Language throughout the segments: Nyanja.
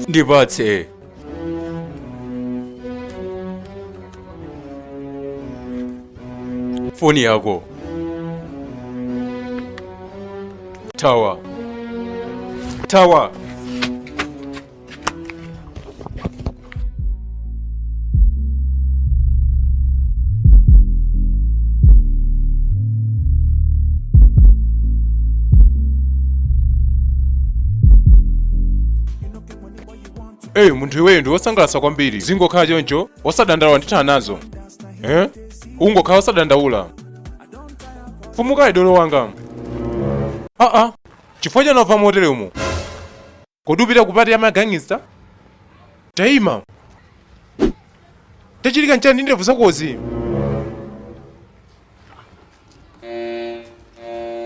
Ndipatse. Foni yako. Thawa. Thawa. Eyi, munthu iweyo ndi wosangalatsa kwambiri. Zingokhala choncho, osadandaula, ndithana nazo. Eh? Ungokhala osadandaula. Fumukayi, dolo wanga. Aa, chifukwa chani wavala moteremu? Kodi upita ku party ya magangista? Taima. Chachitika nchani ndi ndevu zakozi?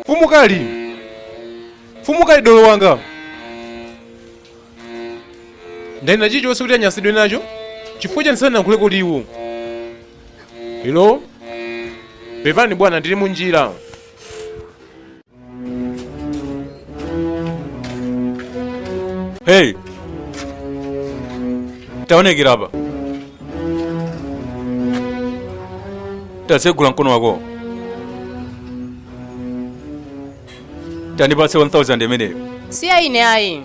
Fumukali. Fumukali, dolo wanga. Ndanena chilichonse kuti anyansidwe nacho? Chifukwa chani sanayankhuleko liwu? Hello? Pepani bwana, ndili munjira. Hey! Taonekera apa. Tatsegula mkono wako. Tandipatse 1000 imeneyo. Si ya ine ayi.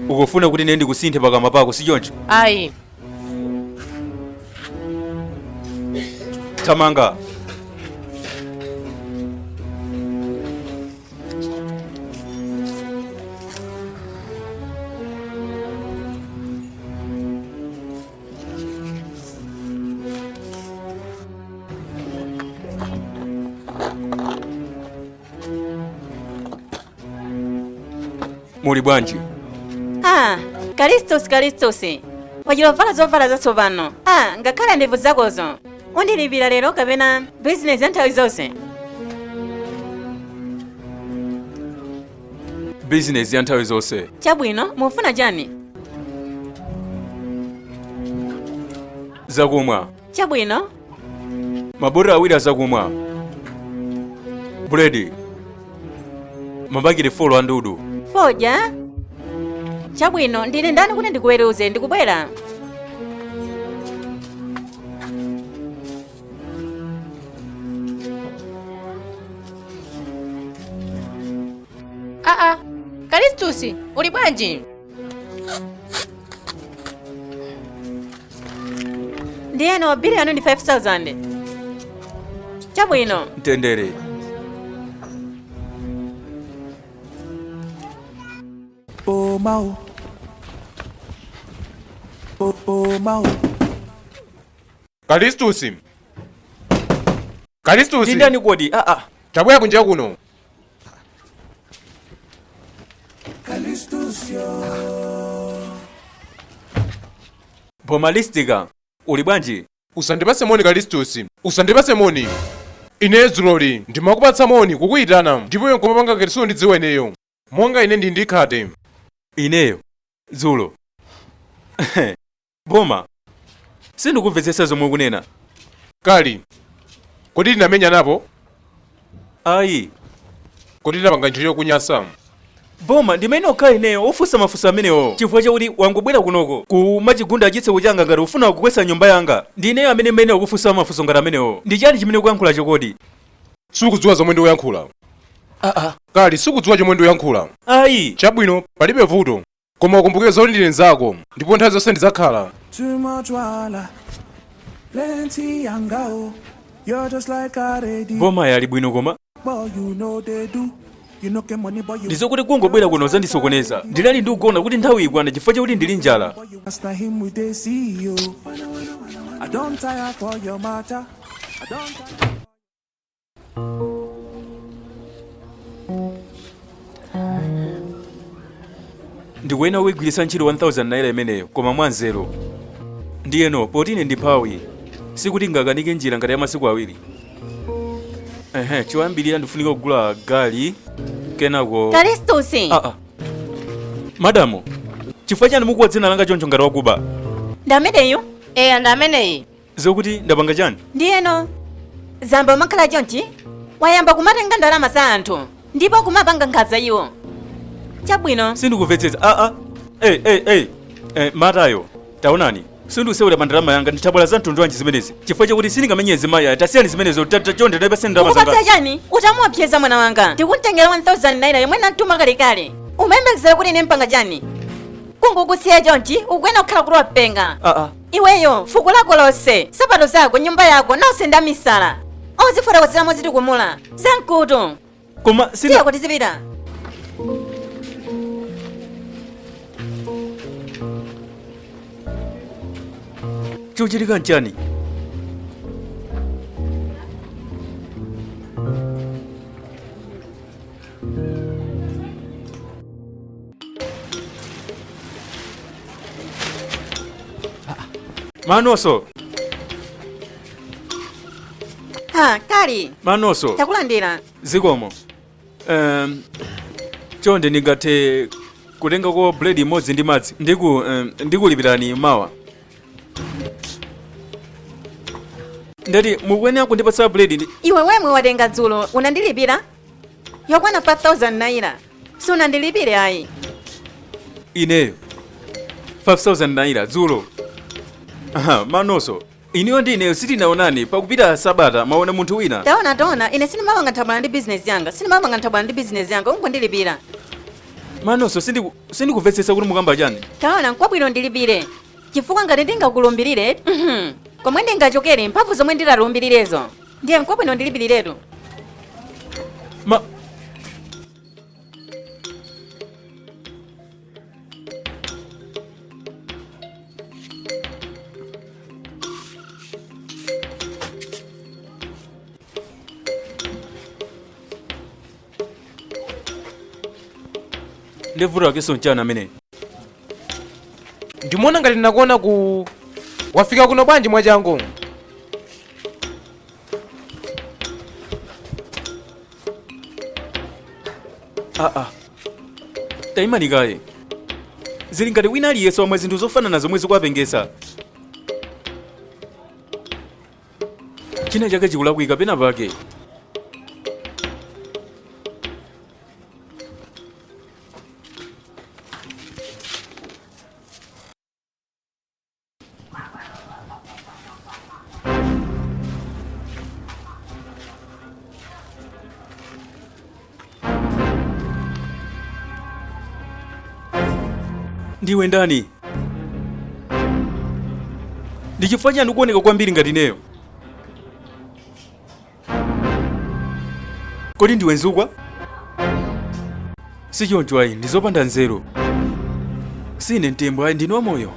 Ukufuna kuti ine ndikusinthe pakamwa pako, si choncho? Ayi. Thamanga. Muli bwanji? Ah, Kalistus, Kalistus, wachita kuvala zovala zatsopano. Ah, ngakhale ndevu zakozo. Undilipira lero kapena bizinesi ya nthawi zonse? Bizinesi ya nthawi zonse. Chabwino, mufuna chani? Zakumwa. Chabwino. Mabotolo awiri azakumwa. Buledi. Mabaketi folo a ndudu. Fodya? Chabwino, ndine ndani kuti ndikuweruze? Ndikubwera. Aa, Kalistus, uli bwanji? Ndiyeno bili yanu ndi 5000. Chabwino. Mtendere. Pomao. Pomao. Kalistus. Kalistus. Ndi ndani kodi? Aa. Tabwera kunja kuno. Bomalistika, uli bwanji? Usandipatse moni, Kalistus. Usandipatse moni. Ine dzuloli ndimakupatsa moni, kukuyitana, ndipo iwe nkumapanga ngati sundidziwa ineyo. Monga ine ndi ndikhate. Ineyo dzulo? Boma, sindikumvetsetsa zomwe ukunena. Kali, kodi tinamenyanapo? Ayi. Kodi tinapanga ntchito yokunyasa? Boma, ndimayenera kukhala ineyo ofunsa mafunso amenewo chifukwa chakuti wangobwera kunoko kumachigunda chitseko changa ngati ufuna kugwetsa nyumba yanga. Ndi ineyo amene ndimayenera kufunsa mafunso ngati amenewo. Ndi chani chimene ukuyankhulacho kodi? Sukudziwa zomwe ndikuyankhula. Aa. Kali, sukudziwa chomwe ndikuyankhula. Ayi. Chabwino, palibe vuto. Koma ukumbukire zoti ndine nzako ndipo nthawi zonse ndidzakhala. Too much wahala, plenty yanga oh. You're just like a radio, Boma yali bwino koma but you know they do. You no get money, but you. Ndizokuti kungobwera kuno zandisokoneza. Ndinali ndikugona kuti nthawi ikwana chifukwa chakuti ndili njala. That's not him with the CEO. I don't tire for your matter. I don't. Ndikuyenera kuigwiritsa ntchito 1000 naira imeneyo koma mwanzeru. Ndiyeno poti ine ndi mphawi, sikuti ngakanike njira ngati ya masiku awiri. Ehe, choyambirira ndifunika kugula gali, kenako Kalistus. Aa, madamu, chifukwa chani mukuwa dzina langa choncho ngati wakuba? Ndi ameneyu? Eya, ndi ameneyi. Zokuti ndapanga chani? Ndiyeno zayamba umakhala chonchi? Wayamba kumatenga ndalama za anthu ndipo kumapanga nkhanza iwo. Chabwino. Sindikumvetsetsa. Aa, ey ey ey, matayo, taonani, sindikusewera pa ndalama yanga. Ndithabwala za mtundu wanji zimenezi? Chifukwa chakuti sindingamenye zimayi aya. Tasiyani zimenezo. Chonde ndipaseni ndalama Ukupatsa zanga. chani utamuopseza mwana wanga ndikumtengera 1000 naira yomwe nantuma kalekale? Umayembekezera kuti ine mpanga chani? Kungokusiya chonchi ukuyenera kukhala kuti wapenga. Aa. Iweyo, fuko lako lonse, nsapato zako, nyumba yako, nonse ndi amisala. Ozifotokozera mozitukumula zamkutu. Koma Tiye sina kuti zipita. Chochitika nchani? Manoso. Ha, Kali. Manoso. Takulandira. Zikomo. Chonde ndingathe kutengako buledi imodzi ndi madzi? Ndikulipirani mawa. Ndati mukuyenera kundipatsa buledi ndi Iwe wemwe watenga dzulo unandilipira yokwana 5000 naira, sunandilipire ayi. Ineyo 5000 naira dzulo? Aha, Manoso, iniyo ndi ineyo sitinaonani pakupita sabata, maona munthu wina. Taona, taona, ine sindimapanga nthabwala ndi bizinesi yanga, sindimapanga nthabwala ndi bizinesi yanga, ungondilipira. Manoso, sindikumvetsetsa kuti mukamba chani. Taona, nkwabwino ndilipire, chifukwa ngati ndingakulumbirire, komwe ndingachokere mphamvu zomwe nditalumbirirezo, ndiye nkwabwino ndilipiriretu. Ma Ndivuto akeso mchana amene Ndimuona ngati ndinakuona ku wafika kuno bwanji mwachangu? Aa, tayimani kaye. Zili ngati wina aliyense wamwa zinthu zofanana zomwe zikuwapengesa. China chake chikulakwika pena pake. Ndiwe ndani? Ndi chifukwa chani ukuoneka kwambiri ngati ineyo? Kodi ndiwe mzukwa? Si choncho ayi, ndi zopanda nzeru. Sine mtembo ayi, ndine wamoyo.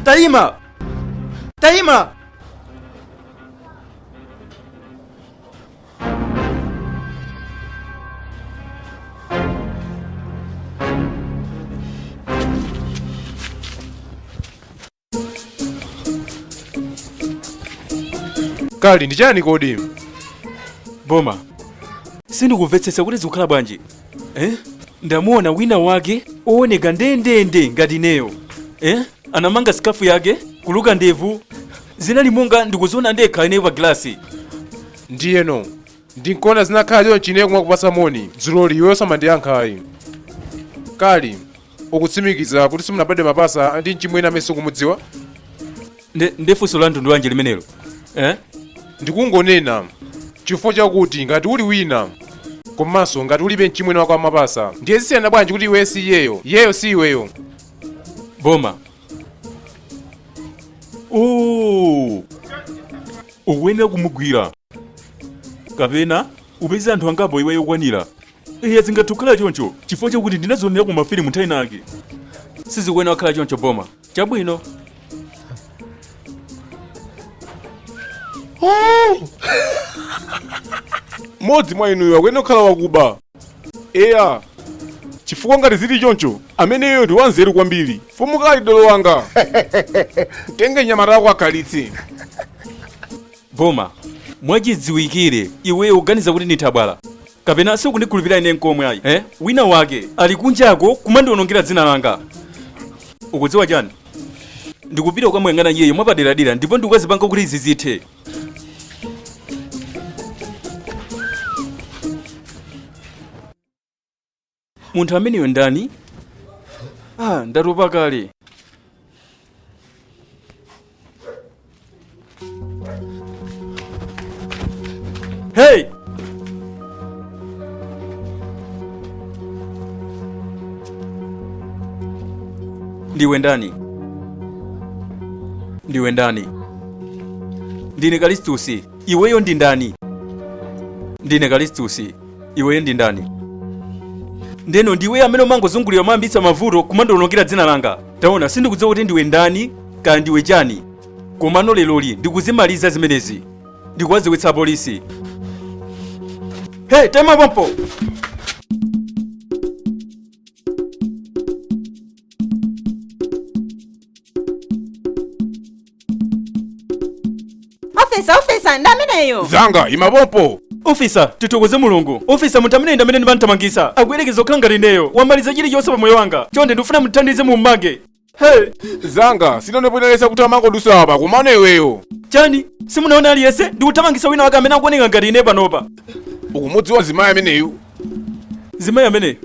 Tayima! Tayima! Kali ndi chani kodi? Boma, sindikumvetsetsa kuti zikukhala bwanji, eh? Ndamuona wina wake owoneka ndendende ngati ineyo, eh? Anamanga sikafu yake, kuluka ndevu, zinali monga ndikuziona ndekha ineyo pa gilasi. Ndiyeno ndinkuona zinakhala chonchi, ineyo kumakupatsa moni dzuloli, iwe osamandiyankha ayi. Kali, ukutsimikiza kuti simunabadwe mapasa ndi mchimwene amene sukumudziwa? Nde funso la mtundu wanji limenelo, eh? Ndikungonena chifukwa chakuti ngati uli wina, komanso ngati ulibe mchimwene wako wamapasa, ndiye zisiyana bwanji kuti iweyo si iyeyo, iyeyo si iweyo? Boma, oh, ukuyenera kumugwira kapena upeze anthu angapo iweyo okwanira. Iye zingathe kukhala choncho chifukwa chakuti ndinazionera ku mafilimu nthawi inake. Sizikuyenera kukhala choncho, Boma. Chabwino. Oh! Mmodzi mwa inuyo akuyenera kukhala wakuba. Eya, chifukwa ngati zili choncho, ameneyo ndi wanzeru kwambiri. Mfumu Kali, dolo wanga, mtenge mnyamata wako akhalitse. Boma, mwachidziwikire iweyo uganiza kuti ndi nthabwala kapena sukundikhulupirira ine nkomwe ayi, eh? Wina wake ali kunjako kumandionongera dzina langa. Ukudziwa chani? Ndikupita kukamuyang'ana iyeyo mwapaderadera ndipo ndikukazipanga kuti izi zithe. Munthu ameneyo ndani? Ah, ndatopa kale. Hey! Ndiwe ndani? Ndiwe ndani? Ndine Kalistusi. Iweyo ndi ndani? Ndine Kalistusi. Iweyo ndi ndani? Ndeno ndiwe amene umangozungulira mayambitsa mavuto kumandionongera dzina langa. Taona, sindikudziwa kuti ndiwe ndani kaya ndiwe chani, komano leroli ndikuzimaliza zimenezi. Ndikuwadziwitsa apolisi. Hey, tema pompo. Ofisa, ofisa, ndi ameneyo. Zanga imapompo. Ofisa, tithokoze Mulungu. Ofisa, munthu amene ndi amene ndimamthamangitsa akuyerekeza kukhala ngati ineyo. Wamaliza chilichonse pa moyo wanga. Chonde ndikufuna muthandize mummange. Hey! Zanga sinandiponelesa kuti amangodusa apa kumano iweyo. Chani? Simunaona aliyense? Ndikuthamangitsa wina wake amene akuoneka ngati ine panopa. Ukumudziwa zimayi ameneyu? Zimayi ameneyo?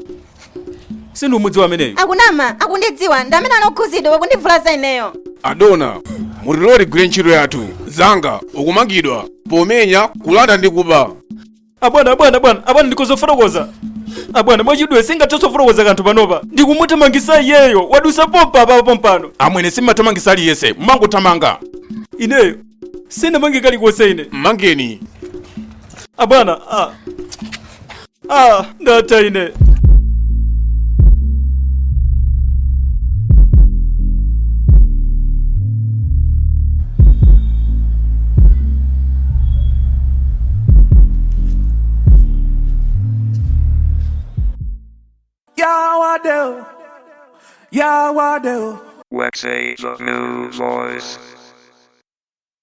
Sindikumudziwa ameneyo. Akunama, akundidziwa, ndi amene anakhuzidwa kundivulaza ineyo. Adona, mutilole tigwire ntchito yathu. Zanga ukumangidwa pomenya, kulanda ndi kuba. Abwana, abwana, abwana, abwana, ndikuzofotokoza. Abwana, mwachidule singathe kufotokoza kanthu panopa. Ndikumuthamangitsa iyeyo, wadusa pompa apa pompano. Amwene, simmathamangitsa aliyense, mmangothamanga. Ineyo sinamange kalikonse ine. Mmangeni. Abwana, ah. Ah, ndatha ine. Yawadeo, Yawadeo. Wexy, the new voice.